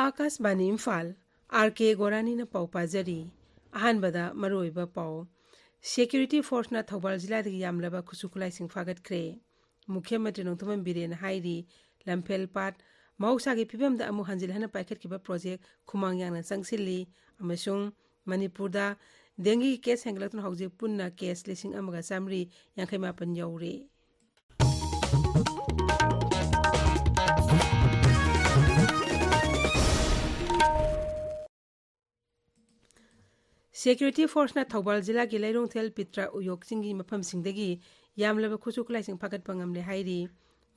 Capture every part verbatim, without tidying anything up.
ꯑꯥꯀꯥꯁꯕꯥꯅꯤ Imphal, R ꯀꯦ ꯒꯣꯔꯥꯅꯤꯅ ꯄꯥꯎ ꯄꯥꯖꯔꯤ꯫ ꯑꯍꯥꯟꯕꯗ ꯃꯔꯨꯑꯣꯏꯕ ꯄꯥꯎ꯫ ꯁꯦꯀ꯭ꯌꯨꯔꯤꯇꯤ ꯐꯣꯔꯁꯅ ꯊꯧꯕꯥꯜ ꯖꯤꯂꯥꯗꯒꯤ ꯌꯥꯝꯂꯕ ꯈꯨꯠꯁꯨ ꯈꯨꯠꯂꯥꯏꯁꯤꯡ ꯐꯥꯒꯠꯈ꯭ꯔꯦ꯫ ꯃꯨꯈ꯭ꯌ ꯃꯟꯇ꯭ꯔꯤ ꯅꯣꯡꯊꯣꯝꯕꯝ ꯕꯤꯔꯦꯟꯅ ꯍꯥꯏꯔꯤ, ꯂꯝꯐꯦꯜ ꯄꯥꯠ ꯃꯍꯧꯁꯥꯒꯤ ꯐꯤꯕꯝꯗ ꯑꯃꯨꯛ ꯍꯟꯖꯤꯜꯍꯟꯅ ꯄꯥꯏꯈꯠꯈꯤꯕ ꯄ꯭ꯔꯣꯖꯦꯛ ꯈꯨꯃꯥꯡ ꯌꯥꯡꯅ ꯆꯪꯁꯤꯜꯂꯤ ꯑꯃꯁꯨꯡ ꯃꯅꯤꯄꯨꯔꯗ ꯗꯦꯡꯒꯤꯒꯤ ꯀꯦꯁ ꯍꯦꯟꯒꯠꯂꯛꯇꯨꯅ ꯍꯧꯖꯤꯛ ꯄꯨꯟꯅ ꯀꯦꯁ ꯂꯤꯁꯤꯡ ꯑꯃꯒ ꯆꯥꯃꯔꯤ ꯌꯥꯡꯈꯩ ꯃꯥꯄꯟ ꯌꯧꯔꯦ꯫ ꯁꯦꯀ꯭ꯌꯨꯔꯤꯇꯤ ꯐꯣꯔꯁꯅ ꯊꯧꯕꯥꯜ ꯖꯤꯂꯥꯒꯤ ꯂꯩꯔꯣꯡꯊꯦꯜ, ꯄꯤꯇ꯭ꯔ, ꯎꯌꯣꯛ ꯆꯤꯡꯒꯤ ꯃꯐꯝꯁꯤꯡꯗꯒꯤ ꯌꯥꯝꯂꯕ ꯈꯨꯠꯁꯨ ꯈꯨꯠꯂꯥꯏꯁꯤꯡ ꯐꯥꯒꯠꯄ ꯉꯝꯂꯦ ꯍꯥꯏꯔꯤ꯫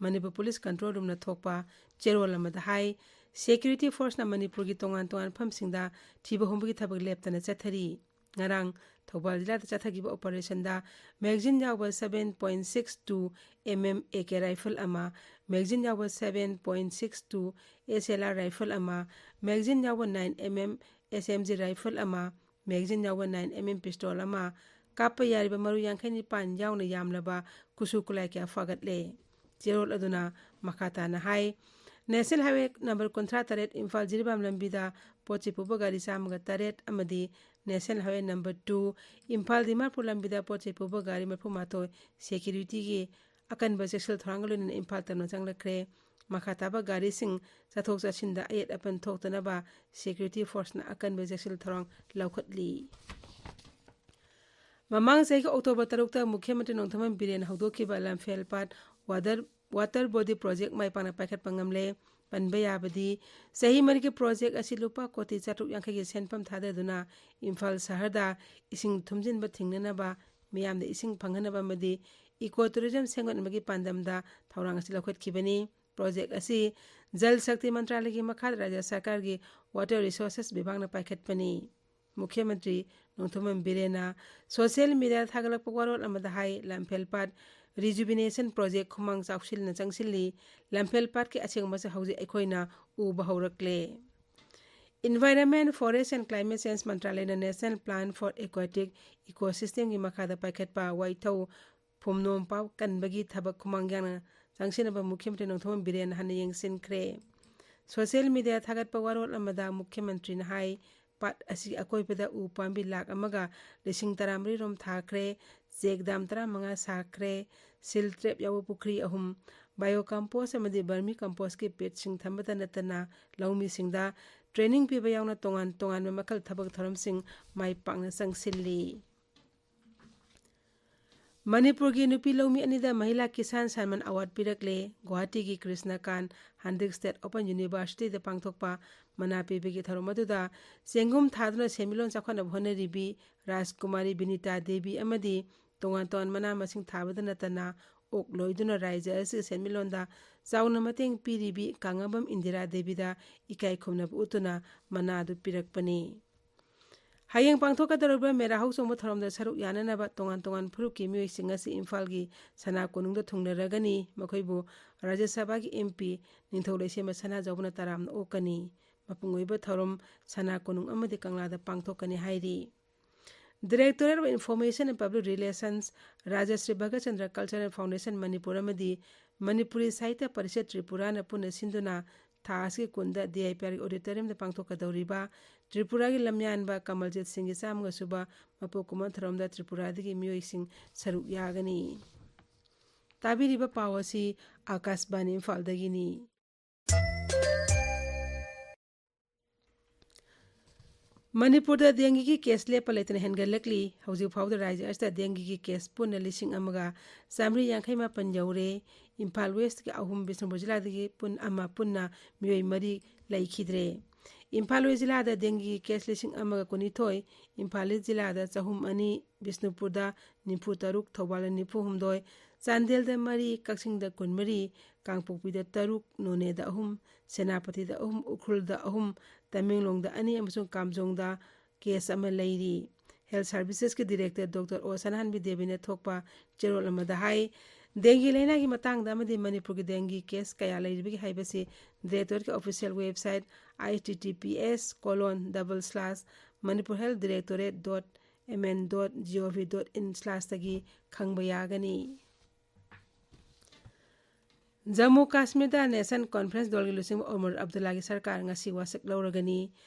ꯃꯅꯤꯄꯨꯔ ꯄꯨꯂꯤꯁ ꯀꯟꯇ꯭ꯔꯣꯜ ꯔꯨꯝꯅ ꯊꯣꯛꯄ ꯆꯦꯔꯣꯜ ꯑꯃꯗ ꯍꯥꯏ, ꯁꯦꯀ꯭ꯌꯨꯔꯤꯇꯤ ꯐꯣꯔꯁꯅ ꯃꯅꯤꯄꯨꯔꯒꯤ ꯇꯣꯉꯥꯟ ꯇꯣꯉꯥꯟꯕ ꯃꯐꯝꯁꯤꯡꯗ ꯊꯤꯕ ꯍꯨꯝꯕꯒꯤ ꯊꯕꯛ ꯂꯦꯞꯇꯅ ꯆꯠꯊꯔꯤ꯫ ꯉꯔꯥꯡ ꯊꯧꯕꯥꯜ ꯖꯤꯂꯥꯗ ꯆꯠꯊꯈꯤꯕ ꯑꯣꯄꯔꯦꯁꯟꯗ ꯃꯦꯒꯖꯤꯟ ꯌꯥꯎꯕ seven point six two M M A K rifle ꯑꯃ, ꯃꯦꯒꯖꯤꯟ ꯌꯥꯎꯕ seven point six two S L R rifle ꯑꯃ, ꯃꯦꯒꯖꯤꯟ ꯌꯥꯎꯕ nine M M S M G rifle ꯑꯃ, ꯃꯦꯒꯖꯤꯟ ꯌꯥꯎꯕ nine M M pistol ꯑꯃ, ꯀꯥꯞꯄ ꯌꯥꯔꯤꯕ ꯃꯔꯨ ꯌꯥꯡꯈꯩ ꯅꯤꯄꯥꯟ ꯌꯥꯎꯅ ꯌꯥꯝꯂꯕ ꯈꯨꯠꯁꯨ ꯈꯨꯠꯂꯥꯏ ꯀꯌꯥ ꯐꯥꯒꯠꯂꯦ꯫ ꯆꯦꯔꯣꯜ ꯑꯗꯨꯅ ꯃꯈꯥ ꯇꯥꯅ ꯍꯥꯏ, ꯅꯦꯁꯅꯦꯜ ꯍꯥꯏꯋꯦ ꯅꯝꯕꯔ ꯀꯨꯟꯊ꯭ꯔꯥ ꯇꯔꯦꯠ ꯏꯝꯐꯥꯜ ꯖꯤꯔꯤꯕꯥꯝ ꯂꯝꯕꯤꯗ ꯄꯣꯠ ꯆꯩ ꯄꯨꯕ ꯒꯥꯔꯤ ꯆꯥꯝꯃꯒ ꯇꯔꯦꯠ ꯑꯃꯗꯤ national highway number two Imphal Dimapur ꯂꯝꯕꯤꯗ ꯄꯣꯠ ꯆꯩ ꯄꯨꯕ ꯒꯥꯔꯤ ꯃꯔꯤꯐꯨ ꯃꯥꯊꯣꯏ ꯁꯦꯀ꯭ꯌꯨꯔꯤꯇꯤꯒꯤ ꯑꯀꯟꯕ ꯆꯦꯛꯁꯤꯜ ꯊꯧꯔꯥꯡꯒ ꯂꯣꯏꯅꯅ ꯏꯝꯐꯥꯜ ꯇꯝꯅ ꯆꯪꯂꯛꯈ꯭ꯔꯦ꯫ ꯃꯈꯥ ꯇꯥꯕ ꯒꯥꯔꯤꯁꯤꯡ ꯆꯠꯊꯣꯛ ꯆꯠꯁꯤꯟꯗ ꯑꯌꯦꯠ ꯑꯄꯟ ꯊꯣꯛꯇꯅꯕ ꯁꯦꯀ꯭ꯌꯨꯔꯤꯇꯤ ꯐꯣꯔꯁꯅ ꯑꯀꯟꯕ ꯆꯦꯛꯁꯤꯜ ꯊꯧꯔꯥꯡ ꯂꯧꯈꯠꯂꯤ꯫ ꯃꯃꯥꯡ ꯆꯍꯤꯒꯤ ꯑꯣꯛꯇꯣꯕꯔ ꯇꯔꯨꯛꯇ ꯃꯨꯈ꯭ꯌ ꯃꯟꯇ꯭ꯔꯤ ꯅꯣꯡꯊꯣꯝꯕꯝ ꯕꯤꯔꯦꯟꯅ ꯍꯧꯗꯣꯛꯈꯤꯕ ꯂꯝꯐꯦꯜ ꯄꯥꯠ ꯋꯥꯇꯔ, ꯋꯥꯇꯔ ꯕꯣꯗꯤ ꯄ꯭ꯔꯣꯖꯦꯛ ꯃꯥꯏ ꯄꯥꯛꯅ ꯄꯥꯏꯈꯠꯄ ꯉꯝꯂꯦ꯫ ꯄꯟꯕ ꯌꯥꯕꯗꯤ, ꯆꯍꯤ ꯃꯔꯤꯒꯤ ꯄ꯭ꯔꯣꯖꯦꯛ ꯑꯁꯤ ꯂꯨꯄꯥ ꯀꯣꯇꯤ ꯆꯥꯇ꯭ꯔꯨꯛ ꯌꯥꯡꯈꯩꯒꯤ ꯁꯦꯟꯐꯝ ꯊꯥꯗꯗꯨꯅ ꯏꯝꯐꯥꯜ ꯁꯍꯔꯗ ꯏꯁꯤꯡ ꯊꯨꯝꯖꯤꯟꯕ ꯊꯤꯡꯅꯅꯕ, ꯃꯤꯌꯥꯝꯗ ꯏꯁꯤꯡ ꯐꯪꯍꯟꯅꯕ ꯑꯃꯗꯤ ꯏꯀꯣ ꯇꯨꯔꯤꯖꯝ ꯁꯦꯝꯒꯠꯅꯕꯒꯤ ꯄꯥꯟꯗꯝꯗ ꯊꯧꯔꯥꯡ ꯑꯁꯤ ꯂꯧꯈꯠꯈꯤꯕꯅꯤ꯫ ꯄ꯭ꯔꯣꯖꯦꯛ ꯑꯁꯤ ꯖꯜ ꯁꯛꯇꯤ ꯃꯟꯇ꯭ꯔꯥꯂꯌꯒꯤ ꯃꯈꯥꯗ ꯔꯥꯖ꯭ꯌ ꯁꯔꯀꯥꯔꯒꯤ ꯋꯥꯇꯔ ꯔꯤꯁꯣꯔꯁꯦꯁ ꯕꯤꯚꯥꯒꯅ ꯄꯥꯏꯈꯠꯄꯅꯤ꯫ ꯃꯨꯈ꯭ꯌ ꯃꯟꯇ꯭ꯔꯤ ꯅꯣꯡꯊꯣꯝꯕꯝ ꯕꯤꯔꯦꯟꯅ ꯁꯣꯁꯤꯌꯦꯜ ꯃꯤꯗꯤꯌꯥꯗ ꯊꯥꯒꯠꯂꯛꯄ ꯋꯥꯔꯣꯜ ꯑꯃꯗ ꯍꯥꯏ, ꯂꯝꯐꯦꯜ ꯄꯥꯠ ꯔꯤꯖꯨꯕꯤꯅꯦꯁꯟ ꯄ꯭ꯔꯣꯖꯦꯛ ꯈꯨꯃꯥꯡ ꯆꯥꯎꯁꯤꯟꯅ ꯆꯪꯁꯤꯜꯂꯤ꯫ ꯂꯝꯐꯦꯜ ꯄꯥꯠꯀꯤ ꯑꯁꯦꯡꯕ ꯃꯁꯛ ꯍꯧꯖꯤꯛ ꯑꯩꯈꯣꯏꯅ ꯎꯕ ꯍꯧꯔꯛꯂꯦ꯫ Environment, Forest and Climate Change ꯃꯟꯇ꯭ꯔꯥꯂꯌꯅ National Plan for Aquatic Ecosystemꯒꯤ ꯃꯈꯥꯗ ꯄꯥꯏꯈꯠꯄ ꯋꯥꯏꯊꯧ ꯐꯨꯝꯅꯣꯝ ꯄꯥꯎ ꯀꯟꯕꯒꯤ ꯊꯕꯛ ꯈꯨꯃꯥꯡ ꯌꯥꯡꯅ ꯆꯪꯁꯤꯟꯅꯕ ꯃꯨꯈ꯭ꯌ ꯃꯟꯇ꯭ꯔꯤ ꯅꯣꯡꯊꯣꯝꯕꯝ ꯕꯤꯔꯦꯟꯅ ꯍꯥꯟꯅ ꯌꯦꯡꯁꯤꯟꯈ꯭ꯔꯦ꯫ ꯁꯣꯁꯤꯌꯦꯜ ꯃꯤꯗꯤꯌꯥ ꯊꯥꯒꯠꯄ ꯋꯥꯔꯣꯜ ꯑꯃꯗ ꯃꯨꯈ꯭ꯌ ꯃꯟꯇ꯭ꯔꯤꯅ ꯍꯥꯏ, ꯄꯥꯠ ꯑꯁꯤꯒꯤ ꯑꯀꯣꯏꯕꯗ ꯎ ꯄꯥꯝꯕꯤ ꯂꯥꯈ ꯑꯃꯒ ꯂꯤꯁꯤꯡ ꯇꯔꯥꯃꯔꯤ ꯔꯣꯝ ꯊꯥꯈ꯭ꯔꯦ, ꯆꯦꯛ ꯗꯥꯝ ꯇꯔꯥꯃꯉꯥ ꯁꯥꯈ꯭ꯔꯦ, ꯁꯤꯜ ꯇ꯭ꯔꯦꯞ ꯌꯥꯎꯕ ꯄꯨꯈ꯭ꯔꯤ ꯑꯍꯨꯝ, ꯕꯥꯏꯑꯣ ꯀꯝꯄꯣꯁ ꯑꯃꯗꯤ ꯕꯔꯃꯤ ꯀꯝꯄꯣꯁꯀꯤ ꯄꯦꯠꯁꯤꯡ ꯊꯝꯕꯇ ꯅꯠꯇꯅ ꯂꯧꯃꯤꯁꯤꯡꯗ ꯇ꯭ꯔꯦꯅꯤꯡ ꯄꯤꯕ ꯌꯥꯎꯅ ꯇꯣꯉꯥꯟ ꯇꯣꯉꯥꯟꯕ ꯃꯈꯜ ꯊꯕꯛ ꯊꯧꯔꯝꯁꯤꯡ ꯃꯥꯏ ꯄꯥꯛꯅ ꯆꯪꯁꯤꯜꯂꯤ꯫ ꯃꯅꯤꯄꯨꯔꯒꯤ ꯅꯨꯄꯤ ꯂꯧꯃꯤ ꯑꯅꯤꯗ ꯃꯍꯤꯂꯥ ꯀꯤꯁꯥꯟ ꯁꯟꯃꯥꯟ ꯑꯦꯋꯥꯔꯗ ꯄꯤꯔꯛꯂꯦ꯫ ꯒꯨꯋꯥꯍꯥꯇꯤꯒꯤ ꯀ꯭ꯔꯤꯁꯅꯀꯥꯟ ꯍꯟꯗ꯭ꯔꯤꯛ ꯁ꯭ꯇꯦꯠ ꯑꯣꯄꯟ ꯌꯨꯅꯤꯚꯔꯁꯤꯇꯤꯗ ꯄꯥꯡꯊꯣꯛꯄ ꯃꯅꯥ ꯄꯤꯕꯒꯤ ꯊꯧꯔꯝ ꯑꯗꯨꯗ ꯆꯦꯡꯒꯨꯝ ꯊꯥꯗꯨꯅ ꯁꯦꯟꯃꯤꯠꯂꯣꯟ ꯆꯥꯎꯈꯠꯅꯕ ꯍꯣꯠꯅꯔꯤꯕꯤ ꯔꯥꯖꯀꯨꯃꯥꯔꯤ ꯕꯤꯅꯤꯇꯥ ꯗꯦꯕꯤ ꯑꯃꯗꯤ ꯇꯣꯉꯥꯟ ꯇꯣꯉꯥꯟ ꯃꯅꯥ ꯃꯁꯤꯡ ꯊꯥꯕꯗ ꯅꯠꯇꯅ ꯑꯣꯛ ꯂꯣꯏꯗꯨꯅ ꯔꯥꯏꯖ꯭ꯌ ꯑꯁꯤꯒꯤ ꯁꯦꯟꯃꯤꯠꯂꯣꯟꯗ ꯆꯥꯎꯅ ꯃꯇꯦꯡ ꯄꯤꯔꯤꯕꯤ ꯀꯥꯡꯉꯝꯕꯝ ꯏꯟꯗꯤꯔꯥ ꯗꯦꯕꯤꯗ ꯏꯀꯥꯏ ꯈꯨꯝꯅꯕ ꯎꯠꯇꯨꯅ ꯃꯅꯥ ꯑꯗꯨ ꯄꯤꯔꯛꯄꯅꯤ꯫ ꯍꯌꯦꯡ ꯄꯥꯡꯊꯣꯛꯀꯗꯧꯔꯤꯕ ꯃꯦꯔꯥ ꯍꯧꯆꯣꯡꯕ ꯊꯧꯔꯝꯗ ꯁꯔꯨꯛ ꯌꯥꯅꯅꯕ ꯇꯣꯉꯥꯟ ꯇꯣꯉꯥꯟ ꯐꯨꯔꯨꯞꯀꯤ ꯃꯤꯑꯣꯏꯁꯤꯡ ꯑꯁꯤ ꯏꯝꯐꯥꯜꯒꯤ ꯁꯅꯥ ꯀꯣꯅꯨꯡꯗ ꯊꯨꯡꯂꯔꯒꯅꯤ꯫ ꯃꯈꯣꯏꯕꯨ ꯔꯥꯖ꯭ꯌ ꯁꯚꯥꯒꯤ ꯑꯦꯝ ꯄꯤ ꯅꯤꯡꯊꯧ ꯂꯩꯁꯦꯝꯕ ꯁꯅꯥꯖꯥꯎꯕꯅ ꯇꯔꯥꯝꯅ ꯑꯣꯛꯀꯅꯤ꯫ ꯃꯄꯨꯡ ꯑꯣꯏꯕ ꯊꯧꯔꯝ ꯁꯅꯥ ꯀꯣꯅꯨꯡ ꯑꯃꯗꯤ ꯀꯪꯂꯥꯗ ꯄꯥꯡꯊꯣꯛꯀꯅꯤ ꯍꯥꯏꯔꯤ꯫ Directorate of Information and Public Relations, Raja Shri Bhagat Chandra Cultural Foundation Manipur ꯑꯃꯗꯤ ꯃꯅꯤꯄꯨꯔꯤ ꯁꯥꯍꯤꯇ꯭ꯌ ꯄꯔꯤꯁꯠ ꯇ꯭ꯔꯤꯄꯨꯔꯥꯅ ꯄꯨꯟꯅ ꯁꯤꯟꯗꯨꯅ ꯊꯥ ꯑꯁꯤꯒꯤ ꯀꯨꯟꯗ ꯗꯤ ꯑꯥꯏ ꯄꯤ ꯑꯥꯔꯒꯤ ꯑꯣꯗꯤꯇꯣꯔꯤꯌꯝꯗ ꯄꯥꯡꯊꯣꯛꯀꯗꯧꯔꯤꯕ ꯇ꯭ꯔꯤꯄꯨꯔꯥꯒꯤ ꯂꯝꯌꯥꯟꯕ ꯀꯃꯜꯖꯤꯠ ꯁꯤꯡꯒꯤ ꯆꯥꯝꯃꯒ ꯁꯨꯕ ꯃꯄꯣꯛ ꯀꯨꯝꯑꯣꯟ ꯊꯧꯔꯝꯗ ꯇ꯭ꯔꯤꯄꯨꯔꯥꯗꯒꯤ ꯃꯤꯑꯣꯏꯁꯤꯡ ꯁꯔꯨꯛ ꯌꯥꯒꯅꯤ꯫ ꯇꯥꯕꯤꯔꯤꯕ ꯄꯥꯎ ꯑꯁꯤ ꯑꯥꯀꯥꯁꯕꯥꯅꯤ ꯏꯝꯐꯥꯜꯗꯒꯤꯅꯤ꯫ ꯃꯅꯤꯄꯨꯔꯗ ꯗꯦꯡꯒꯤꯒꯤ ꯀꯦꯁ ꯂꯦꯞꯄ ꯂꯩꯇꯅ ꯍꯦꯟꯒꯠꯂꯛꯂꯤ꯫ ꯍꯧꯖꯤꯛ ꯐꯥꯎꯕꯗ ꯔꯥꯖ꯭ꯌ ꯑꯁꯤꯗ ꯗꯦꯡꯒꯤꯒꯤ ꯀꯦꯁ ꯄꯨꯟꯅ ꯂꯤꯁꯤꯡ ꯑꯃꯒ ꯆꯥꯃꯔꯤ ꯌꯥꯡꯈꯩ ꯃꯥꯄꯟ ꯌꯧꯔꯦ꯫ ꯏꯝꯐꯥꯜ ꯋꯦꯁ꯭ꯠꯀꯤ ꯑꯍꯨꯝ, ꯕꯤꯁꯅꯨꯄꯨꯔ ꯖꯤꯂꯥꯗꯒꯤ ꯄꯨꯟ-, ꯑꯃ ꯄꯨꯟꯅ ꯃꯤꯑꯣꯏ ꯃꯔꯤ ꯂꯩꯈꯤꯗ꯭ꯔꯦ꯫ ꯏꯝꯐꯥꯜ ꯋꯦꯁ꯭ꯠ ꯖꯤꯂꯥꯗ ꯗꯦꯡꯒꯤꯒꯤ ꯀꯦꯁ ꯂꯤꯁꯤꯡ ꯑꯃꯒ ꯀꯨꯟꯅꯤꯊꯣꯏ, ꯏꯝꯐꯥꯜ ꯏꯁ꯭ꯠ ꯖꯤꯂꯥꯗ ꯆꯍꯨꯝ ꯑꯅꯤ, ꯕꯤꯁꯅꯨꯄꯨꯔꯗ ꯅꯤꯐꯨ ꯇꯔꯨꯛ, ꯊꯧꯕꯥꯜꯗ ꯅꯤꯐꯨ ꯍꯨꯝꯗꯣꯏ, ꯆꯥꯟꯗꯦꯜꯗ ꯃꯔꯤ, ꯀꯛꯆꯤꯡꯗ ꯀꯨꯟꯃꯔꯤ, ꯀꯥꯡꯄꯣꯛꯄꯤꯗ ꯇꯔꯨꯛ, ꯅꯣꯅꯦꯗ ꯑꯍꯨꯝ, ꯁꯦꯅꯥꯄꯇꯤꯗ ꯑꯍꯨꯝ, ꯎꯈ꯭ꯔꯨꯜꯗ ꯑꯍꯨꯝ, ꯇꯃꯦꯡꯂꯣꯡꯗ ꯑꯅꯤ ꯑꯃꯁꯨꯡ ꯀꯥꯝꯖꯣꯡꯗ ꯀꯦꯁ ꯑꯃ ꯂꯩꯔꯤ꯫ ꯍꯦꯜꯊ ꯁꯥꯔꯚꯤꯁꯦꯁꯀꯤ ꯗꯤꯔꯦꯛꯇꯔ ꯗꯣꯛꯇꯔ ꯑꯣ ꯁꯅꯥꯍꯟꯕꯤ ꯗꯦꯕꯤꯅ ꯊꯣꯛꯄ ꯆꯦꯔꯣꯜ ꯑꯃꯗ ꯍꯥꯏ, ꯗꯦꯡꯒꯤ ꯂꯥꯏꯅꯥꯒꯤ ꯃꯇꯥꯡꯗ ꯑꯃꯗꯤ ꯃꯅꯤꯄꯨꯔꯒꯤ ꯗꯦꯡꯒꯤ ꯀꯦꯁ ꯀꯌꯥ ꯂꯩꯔꯤꯕꯒꯦ ꯍꯥꯏꯕꯁꯤ ꯗꯤꯔꯦꯛꯇꯣꯔꯦꯠꯀꯤ official website, H T T P S colon double slash Manipur health directorate dot M N dot G O V dot in ꯁ꯭ꯂꯥꯁꯇꯒꯤ ꯈꯪꯕ ꯌꯥꯒꯅꯤ꯫ ꯖꯝꯃꯨ ꯀꯥꯁꯃꯤꯔꯗ ꯅꯦꯁꯅꯦꯜ ꯀꯣꯟꯐꯔꯦꯟꯁ ꯗꯣꯜꯒꯤ ꯂꯨꯆꯤꯡꯕ ꯑꯣꯃꯔ ꯑꯕꯗꯨꯜꯂꯥꯒꯤ ꯁꯔꯀꯥꯔ ꯉꯁꯤ ꯋꯥꯁꯛ ꯂꯧꯔꯒꯅꯤ꯫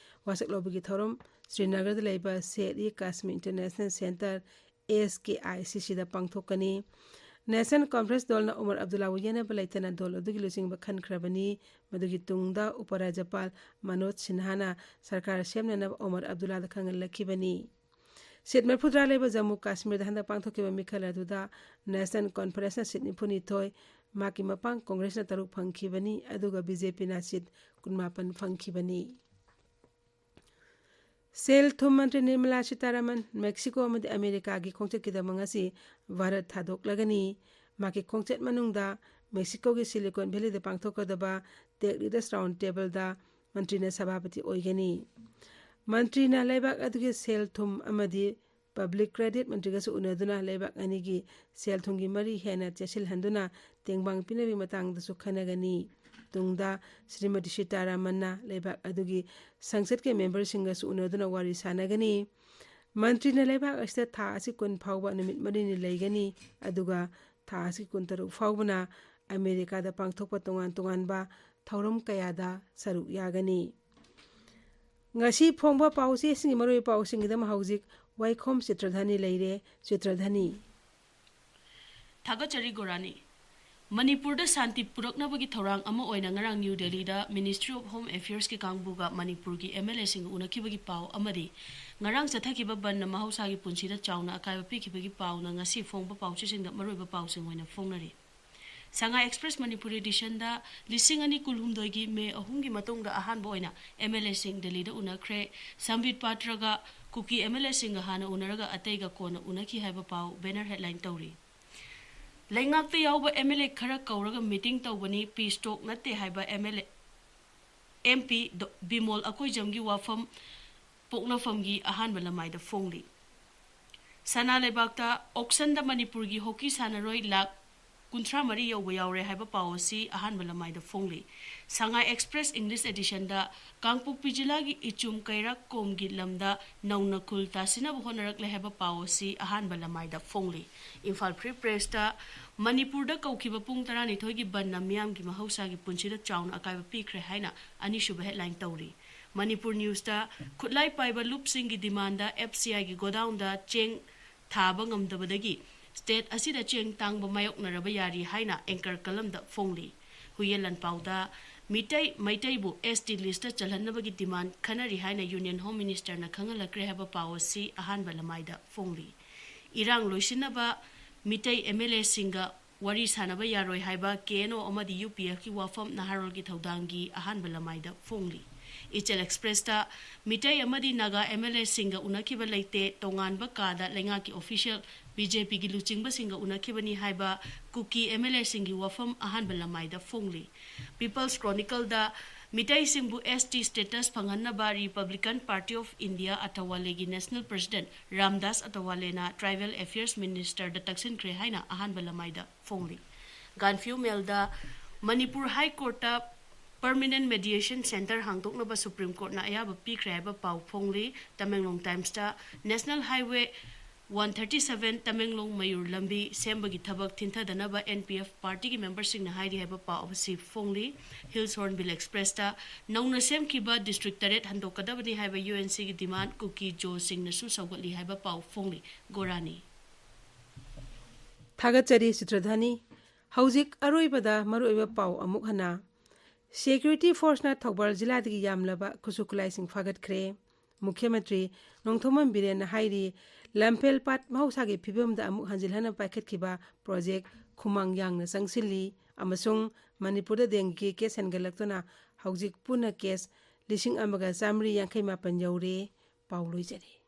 ꯋꯥꯁꯛ ꯂꯧꯕꯒꯤ ꯊꯧꯔꯝ ꯁ꯭ꯔꯤꯅꯒꯔꯗ ꯂꯩꯕ set E Kashmir international centre, S K I C ꯁꯤꯗ ꯄꯥꯡꯊꯣꯛꯀꯅꯤ꯫ ꯅꯦꯁꯅꯦꯜ ꯀꯣꯟꯐꯔꯦꯟꯁ ꯗꯣꯜꯅ ꯑꯣꯃꯔ ꯑꯕꯗꯨꯜꯂꯥꯕꯨ ꯌꯦꯟꯅꯕ ꯂꯩꯇꯅ ꯗꯣꯜ ꯑꯗꯨꯒꯤ ꯂꯨꯆꯤꯡꯕ ꯈꯟꯈ꯭ꯔꯕꯅꯤ꯫ ꯃꯗꯨꯒꯤ ꯇꯨꯡꯗ ꯎꯄꯔꯥꯖ꯭ꯌꯄꯥꯜ ꯃꯅꯣꯖ ꯁꯤꯟꯍꯥꯅ ꯁꯔꯀꯥꯔ ꯁꯦꯝꯅꯅꯕ ꯑꯣꯃꯔ ꯑꯕꯗꯨꯜꯂꯥꯗ ꯈꯪꯍꯜꯂꯛꯈꯤꯕꯅꯤ꯫ ꯁꯤꯠ ꯃꯔꯤꯐꯨꯇꯔꯥ ꯂꯩꯕ ꯖꯝꯃꯨ ꯀꯥꯁꯃꯤꯔꯗ ꯍꯟꯗꯛ ꯄꯥꯡꯊꯣꯛꯈꯤꯕ ꯃꯤꯈꯜ ꯑꯗꯨꯗ ꯅꯦꯁꯅꯦꯜ ꯀꯣꯟꯐꯔꯦꯟꯁꯅ ꯁꯤꯠ ꯅꯤꯐꯨꯅꯤꯊꯣꯏ, ꯃꯍꯥꯛꯀꯤ ꯃꯄꯥꯡ ꯀꯣꯡꯒ꯭ꯔꯦꯁꯅ ꯇꯔꯨꯛ ꯐꯪꯈꯤꯕꯅꯤ, ꯑꯗꯨꯒ ꯕꯤ ꯖꯦ ꯄꯤꯅ ꯁꯤꯠ ꯀꯨꯟꯃꯥꯄꯟ ꯐꯪꯈꯤꯕꯅꯤ꯫ ꯁꯦꯜ ꯊꯨꯝ ꯃꯟꯇ꯭ꯔꯤ ꯅꯤꯔꯃꯂꯥ ꯁꯤꯇꯥꯔꯥꯃꯟ ꯃꯦꯛꯁꯤꯀꯣ ꯑꯃꯗꯤ ꯑꯃꯦꯔꯤꯀꯥꯒꯤ ꯈꯣꯡꯆꯠꯀꯤꯗꯃꯛ ꯉꯁꯤ ꯚꯥꯔꯠ ꯊꯥꯗꯣꯛꯂꯒꯅꯤ꯫ ꯃꯍꯥꯛꯀꯤ ꯈꯣꯡꯆꯠ ꯃꯅꯨꯡꯗ ꯃꯦꯛꯁꯤꯀꯣꯒꯤ ꯁꯤꯂꯤꯀꯣꯟ ꯚꯦꯂꯤꯗ ꯄꯥꯡꯊꯣꯛꯀꯗꯕ ꯇꯦꯛ ꯂꯤꯗꯔꯁ ꯔꯥꯎꯟ ꯇꯦꯕꯜꯗ ꯃꯟꯇ꯭ꯔꯤꯅ ꯁꯚꯥꯄꯇꯤ ꯑꯣꯏꯒꯅꯤ꯫ ꯃꯟꯇ꯭ꯔꯤꯅ ꯂꯩꯕꯥꯛ ꯑꯗꯨꯒꯤ ꯁꯦꯜ ꯊꯨꯝ ꯑꯃꯗꯤ ꯄꯕ꯭ꯂꯤꯛ ꯀ꯭ꯔꯦꯗꯤꯠ ꯃꯟꯇ꯭ꯔꯤꯒꯁꯨ ꯎꯅꯗꯨꯅ ꯂꯩꯕꯥꯛ ꯑꯅꯤꯒꯤ ꯁꯦꯜ ꯊꯨꯝꯒꯤ ꯃꯔꯤ ꯍꯦꯟꯅ ꯆꯦꯠꯁꯤꯜꯍꯟꯗꯨꯅ ꯇꯦꯡꯕꯥꯡ ꯄꯤꯅꯕꯒꯤ ꯃꯇꯥꯡꯗꯁꯨ ꯈꯟꯅꯒꯅꯤ꯫ ꯇꯨꯡꯗ ꯁ꯭ꯔꯤꯃꯇꯤ ꯁꯤꯇꯥꯔꯥꯃꯟꯅ ꯂꯩꯕꯥꯛ ꯑꯗꯨꯒꯤ ꯁꯪꯁꯠꯀꯤ ꯃꯦꯝꯕꯔꯁꯤꯡꯒꯁꯨ ꯎꯅꯗꯨꯅ ꯋꯥꯔꯤ ꯁꯥꯟꯅꯒꯅꯤ꯫ ꯃꯟꯇ꯭ꯔꯤꯅ ꯂꯩꯕꯥꯛ ꯑꯁꯤꯗ ꯊꯥ ꯑꯁꯤ ꯀꯨꯟ ꯐꯥꯎꯕ ꯅꯨꯃꯤꯠ ꯃꯔꯤꯅꯤ ꯂꯩꯒꯅꯤ, ꯑꯗꯨꯒ ꯊꯥ ꯑꯁꯤ ꯀꯨꯟꯇꯔꯨꯛ ꯐꯥꯎꯕꯅ ꯑꯃꯦꯔꯤꯀꯥꯗ ꯄꯥꯡꯊꯣꯛꯄ ꯇꯣꯉꯥꯟ ꯇꯣꯉꯥꯟꯕ ꯊꯧꯔꯝ ꯀꯌꯥꯗ ꯁꯔꯨꯛ ꯌꯥꯒꯅꯤ꯫ ꯉꯁꯤ ꯐꯣꯡꯕ ꯄꯥꯎꯆꯦꯁꯤꯡꯒꯤ ꯃꯔꯨꯑꯣꯏꯕ ꯄꯥꯎꯁꯤꯡꯒꯤꯗꯃꯛ ꯍꯧꯖꯤꯛ ꯋꯥꯏꯈꯣꯝ ꯆꯤꯇ꯭ꯔꯙꯅꯤ ꯂꯩꯔꯦ꯫ ꯆꯤꯇ꯭ꯔꯙꯅꯤ꯫ ꯊꯥꯒꯠꯆꯔꯤ ꯒꯣꯔꯥꯅꯤ꯫ ꯃꯅꯤꯄꯨꯔꯗ ꯁꯥꯟꯇꯤ ꯄꯨꯔꯛꯅꯕꯒꯤ ꯊꯧꯔꯥꯡ ꯑꯃ ꯑꯣꯏꯅ ꯉꯔꯥꯡ ꯅ꯭ꯌꯨ ꯗꯦꯜꯂꯤꯗ Ministry of Home Affairs ꯀꯤ ꯀꯥꯡꯕꯨꯒ ꯃꯅꯤꯄꯨꯔꯒꯤ ꯑꯦꯝ ꯑꯦꯜ ꯑꯦꯁꯤꯡꯒ ꯎꯅꯈꯤꯕꯒꯤ ꯄꯥꯎ ꯑꯃꯗꯤ ꯉꯔꯥꯡ ꯆꯠꯊꯈꯤꯕ ꯕꯟꯅ ꯃꯍꯧꯁꯥꯒꯤ ꯄꯨꯟꯁꯤꯗ ꯆꯥꯎꯅ ꯑꯀꯥꯏꯕ ꯄꯤꯈꯤꯕꯒꯤ ꯄꯥꯎꯅ ꯉꯁꯤ ꯐꯣꯡꯕ ꯄꯥꯎꯆꯦꯁꯤꯡꯗ ꯃꯔꯨꯑꯣꯏꯕ ꯄꯥꯎꯁꯤꯡ ꯑꯣꯏꯅ ꯐꯣꯡꯅꯔꯤ꯫ ꯁꯉꯥꯏ ꯑꯦꯛꯁꯄ꯭ꯔꯦꯁ ꯃꯅꯤꯄꯨꯔꯤ ꯏꯗꯤꯁꯟꯗ ꯂꯤꯁꯤꯡ ꯑꯅꯤ ꯀꯨꯟꯍꯨꯝꯗꯣꯏꯒꯤ ꯃꯦ ꯑꯍꯨꯝꯒꯤ ꯃꯇꯨꯡꯗ ꯑꯍꯥꯟꯕ ꯑꯣꯏꯅ ꯑꯦꯝ ꯑꯦꯜ ꯑꯦꯁꯤꯡ ꯗꯦꯜꯂꯤꯗ ꯎꯅꯈ꯭ꯔꯦ꯫ ꯁꯝꯕꯤꯠ ꯄꯥꯇ꯭ꯔꯒ ꯀꯨꯀꯤ ꯑꯦꯝ ꯑꯦꯜ ꯑꯦꯁꯤꯡꯒ ꯍꯥꯟꯅ ꯎꯅꯔꯒ ꯑꯇꯩꯒ ꯀꯣꯟꯅ ꯎꯅꯈꯤ ꯍꯥꯏꯕ ꯄꯥꯎ ꯕꯦꯅꯔ ꯍꯦꯗꯂꯥꯏꯟ ꯇꯧꯔꯤ꯫ ꯂꯩꯉꯥꯛꯇ ꯌꯥꯎꯕ ꯑꯦꯝ ꯑꯦꯜ ꯑꯦ ꯈꯔ ꯀꯧꯔꯒ ꯃꯤꯇꯤꯡ ꯇꯧꯕꯅꯤ, ꯄꯤꯁ ꯇꯣꯛ ꯅꯠꯇꯦ ꯍꯥꯏꯕ M L A, M P ꯗꯣ-, ꯕꯤꯃꯣꯜ ꯑꯀꯣꯏꯖꯝꯒꯤ ꯋꯥꯐꯝ ꯄꯣꯛꯅꯐꯝꯒꯤ ꯑꯍꯥꯟꯕ ꯂꯃꯥꯏꯗ ꯐꯣꯡꯂꯤ꯫ ꯁꯅꯥ ꯂꯩꯕꯥꯛꯇ ꯑꯣꯛꯁꯟꯗ ꯃꯅꯤꯄꯨꯔꯒꯤ ꯍꯣꯀꯤ ꯁꯥꯟꯅꯔꯣꯏ ꯂꯥꯈ ꯀꯨꯟꯊ꯭ꯔꯥ ꯃꯔꯤ ꯌꯧꯕ ꯌꯥꯎꯔꯦ ꯍꯥꯏꯕ ꯄꯥꯎ ꯑꯁꯤ ꯑꯍꯥꯟꯕ ꯂꯃꯥꯏꯗ ꯐꯣꯡꯂꯤ꯫ ꯁꯉꯥꯏ ꯑꯦꯛꯁꯄ꯭ꯔꯦꯁ ꯏꯪꯂꯤꯁ ꯑꯦꯗꯤꯁꯟꯗ ꯀꯥꯡꯄꯣꯛꯄꯤ ꯖꯤꯂꯥꯒꯤ ꯏꯆꯨꯝ ꯀꯩꯔꯥꯛ ꯀꯣꯝꯒꯤ ꯂꯝꯗ ꯅꯧꯅ ꯈꯨꯜ ꯇꯥꯁꯤꯟꯅꯕ ꯍꯣꯠꯅꯔꯛꯂꯦ ꯍꯥꯏꯕ ꯄꯥꯎ ꯑꯁꯤ ꯑꯍꯥꯟꯕ ꯂꯃꯥꯏꯗ ꯐꯣꯡꯂꯤ꯫ ꯏꯝꯐꯥꯜ ꯐ꯭ꯔꯤ ꯄ꯭ꯔꯦꯁꯇ ꯃꯅꯤꯄꯨꯔꯗ ꯀꯧꯈꯤꯕ ꯄꯨꯡ ꯇꯔꯥꯅꯤꯊꯣꯏꯒꯤ ꯕꯟꯅ ꯃꯤꯌꯥꯝꯒꯤ ꯃꯍꯧꯁꯥꯒꯤ ꯄꯨꯟꯁꯤꯗ ꯆꯥꯎꯅ ꯑꯀꯥꯏꯕ ꯄꯤꯈ꯭ꯔꯦ ꯍꯥꯏꯅ ꯑꯅꯤꯁꯨꯕ ꯍꯦꯗꯂꯥꯏꯟ ꯇꯧꯔꯤ꯫ ꯃꯅꯤꯄꯨꯔ ꯅ꯭ꯌꯨꯁꯇ ꯈꯨꯠꯂꯥꯏ ꯄꯥꯏꯕ ꯂꯨꯞꯁꯤꯡꯒꯤ ꯗꯤꯃꯥꯟꯗ ꯑꯦꯐ ꯁꯤ ꯑꯥꯏꯒꯤ ꯒꯣꯗꯥꯎꯟꯗ ꯆꯦꯡ ꯊꯥꯕ ꯉꯝꯗꯕꯗꯒꯤ ꯁ꯭ꯇꯦꯠ ꯑꯁꯤꯗ ꯆꯦꯡ ꯇꯥꯡꯕ ꯃꯥꯌꯣꯛꯅꯔꯕ ꯌꯥꯔꯤ ꯍꯥꯏꯅ ꯑꯦꯡꯀꯔ ꯀꯂꯝꯗ ꯐꯣꯡꯂꯤ꯫ ꯍꯨꯏꯌꯦꯟ ꯂꯥꯟꯄꯥꯎꯗ ꯃꯤꯇꯩ ꯃꯩꯇꯩꯕꯨ ꯑꯦꯁ ꯇꯤ ꯂꯤꯁꯇ ꯆꯜꯍꯟꯅꯕꯒꯤ ꯗꯤꯃꯥꯟ ꯈꯟꯅꯔꯤ ꯍꯥꯏꯅ ꯌꯨꯅꯤꯌꯟ ꯍꯣꯝ ꯃꯤꯅꯤꯁꯇꯔꯅ ꯈꯪꯍꯜꯂꯛꯈ꯭ꯔꯦ ꯍꯥꯏꯕ ꯄꯥꯎ ꯑꯁꯤ ꯑꯍꯥꯟꯕ ꯂꯃꯥꯏꯗ ꯐꯣꯡꯂꯤ꯫ ꯏꯔꯥꯡ ꯂꯣꯏꯁꯤꯟꯅꯕ ꯃꯤꯇꯩ ꯑꯦꯝ ꯑꯦꯜ ꯑꯦꯁꯤꯡꯒ ꯋꯥꯔꯤ ꯁꯥꯟꯅꯕ ꯌꯥꯔꯣꯏ ꯍꯥꯏꯕ ꯀꯦ ꯑꯦꯟ ꯑꯣ ꯑꯃꯗꯤ ꯌꯨ ꯄꯤ ꯑꯦꯐꯀꯤ ꯋꯥꯐꯝ ꯅꯍꯥꯔꯣꯜꯒꯤ ꯊꯧꯗꯥꯡꯒꯤ ꯑꯍꯥꯟꯕ ꯂꯃꯥꯏꯗ ꯐꯣꯡꯂꯤ꯫ ꯏꯆꯦꯜ ꯑꯦꯛꯁꯄ꯭ꯔꯦꯁꯇ ꯃꯤꯇꯩ ꯑꯃꯗꯤ ꯅꯥꯒꯥ ꯑꯦꯝ ꯑꯦꯜ ꯑꯦꯁꯤꯡꯒ ꯎꯅꯈꯤꯕ ꯂꯩꯇꯦ, ꯇꯣꯉꯥꯟꯕ ꯀꯥꯗ ꯂꯩꯉꯥꯛꯀꯤ ꯑꯣꯐꯤꯁꯤꯌꯦꯜ ꯕꯤ ꯖꯦ ꯄꯤꯒꯤ ꯂꯨꯆꯤꯡꯕꯁꯤꯡꯒ ꯎꯅꯈꯤꯕꯅꯤ ꯍꯥꯏꯕ ꯀꯨꯀꯤ ꯑꯦꯝ ꯑꯦꯜ ꯑꯦꯁꯤꯡꯒꯤ ꯋꯥꯐꯝ ꯑꯍꯥꯟꯕ ꯂꯃꯥꯏꯗ ꯐꯣꯡꯂꯤ꯫ ꯄꯤꯄꯜꯁ ꯀ꯭ꯔꯣꯅꯤꯀꯜꯗ ꯃꯤꯇꯩꯁꯤꯡꯕꯨ ꯑꯦꯁ ꯇꯤ ꯁ꯭ꯇꯦꯇꯁ ꯐꯪꯍꯟꯅꯕ ꯔꯤꯄꯕ꯭ꯂꯤꯀꯟ ꯄꯥꯔꯇꯤ ꯑꯣꯐ ꯏꯟꯗꯤꯌꯥ ꯑꯊꯋꯥꯂꯦꯒꯤ ꯅꯦꯁꯅꯦꯜ ꯄ꯭ꯔꯁꯤꯗꯦꯟꯠ ꯔꯥꯝꯗꯥꯁ ꯑꯊꯋꯥꯂꯦꯅ ꯇ꯭ꯔꯥꯏꯕꯦꯜ ꯑꯦꯐꯤꯌꯔꯁ ꯃꯤꯅꯤꯁꯇꯔꯗ ꯇꯛꯁꯤꯟꯈ꯭ꯔꯦ ꯍꯥꯏꯅ ꯑꯍꯥꯟꯕ ꯂꯃꯥꯏꯗ ꯐꯣꯡꯂꯤ꯫ ꯒꯥꯟꯐꯤꯌꯨ ꯃꯦꯜꯗ ꯃꯅꯤꯄꯨꯔ ꯍꯥꯏ ꯀꯣꯔꯠꯇ ꯄꯔꯃꯤꯅꯦꯟꯠ ꯃꯦꯗꯤꯌꯦꯁꯟ ꯁꯦꯟꯇꯔ ꯍꯥꯡꯗꯣꯛꯅꯕ ꯁꯨꯄ꯭ꯔꯤꯝ ꯀꯣꯔꯠꯅ ꯑꯌꯥꯕ ꯄꯤꯈ꯭ꯔꯦ ꯍꯥꯏꯕ ꯄꯥꯎ ꯐꯣꯡꯂꯤ꯫ ꯇꯃꯦꯡꯂꯣꯡ ꯇꯥꯏꯝꯁꯇ national highway one thirty seven ꯇꯃꯦꯡꯂꯣꯡ ꯃꯌꯨꯔ ꯂꯝꯕꯤ ꯁꯦꯝꯕꯒꯤ ꯊꯕꯛ ꯊꯤꯟꯊꯗꯅꯕ ꯑꯦꯟ ꯄꯤ ꯑꯦꯐ ꯄꯥꯔꯇꯤꯒꯤ ꯃꯦꯝꯕꯔꯁꯤꯡꯅ ꯍꯥꯏꯔꯤ ꯍꯥꯏꯕ ꯄꯥꯎ ꯑꯁꯤ ꯐꯣꯡꯂꯤ꯫ ꯍꯤꯜꯁ ꯍꯣꯔꯟꯕꯤꯜ ꯑꯦꯛꯁꯄ꯭ꯔꯦꯁꯇ ꯅꯧꯅ ꯁꯦꯝꯈꯤꯕ ꯗꯤꯁꯇ꯭ꯔꯤꯛ ꯇꯔꯦꯠ ꯍꯟꯗꯣꯛꯀꯗꯕꯅꯤ ꯍꯥꯏꯕ ꯌꯨ ꯑꯦꯟ ꯁꯤꯒꯤ ꯗꯤꯃꯥꯟ ꯀꯨꯀꯤ ꯖꯣꯁꯤꯡꯅꯁꯨ ꯁꯧꯒꯠꯂꯤ ꯍꯥꯏꯕ ꯄꯥꯎ ꯐꯣꯡꯂꯤ꯫ ꯒꯣꯔꯥꯅꯤ꯫ ꯊꯥꯒꯠꯆꯔꯤ ꯆꯤꯇ꯭ꯔꯙꯅꯤ꯫ ꯍꯧꯖꯤꯛ ꯑꯔꯣꯏꯕꯗ ꯃꯔꯨꯑꯣꯏꯕ ꯄꯥꯎ ꯑꯃꯨꯛ ꯍꯟꯅ꯫ ꯁꯦꯀ꯭ꯌꯨꯔꯤꯇꯤ ꯐꯣꯔꯁꯅ ꯊꯧꯕꯥꯜ ꯖꯤꯂꯥꯗꯒꯤ ꯌꯥꯝꯂꯕ ꯈꯨꯠꯁꯨ ꯈꯨꯠꯂꯥꯏꯁꯤꯡ ꯐꯥꯒꯠꯈ꯭ꯔꯦ꯫ ꯃꯨꯈ꯭ꯌ ꯃꯟꯇ꯭ꯔꯤ ꯅꯣꯡꯊꯣꯝꯕꯝ ꯕꯤꯔꯦꯟꯅ ꯍꯥꯏꯔꯤ, ꯂꯝꯐꯦꯜ ꯄꯥꯠ ꯃꯍꯧꯁꯥꯒꯤ ꯐꯤꯕꯝꯗ ꯑꯃꯨꯛ ꯍꯟꯖꯤꯜꯍꯟꯅꯕ ꯄꯥꯏꯈꯠꯈꯤꯕ ꯄ꯭ꯔꯣꯖꯦꯛ ꯈꯨꯃꯥꯡ ꯌꯥꯡꯅ ꯆꯪꯁꯤꯜꯂꯤ ꯑꯃꯁꯨꯡ ꯃꯅꯤꯄꯨꯔꯗ ꯗꯦꯡꯒꯤ ꯀꯦꯁ ꯍꯦꯟꯒꯠꯂꯛꯇꯨꯅ ꯍꯧꯖꯤꯛ ꯄꯨꯟꯅ ꯀꯦꯁ ꯂꯤꯁꯤꯡ ꯑꯃꯒ ꯆꯥꯃꯔꯤ ꯌꯥꯡꯈꯩ ꯃꯥꯄꯟ ꯌꯧꯔꯦ꯫ ꯄꯥꯎ ꯂꯣꯏꯖꯔꯦ꯫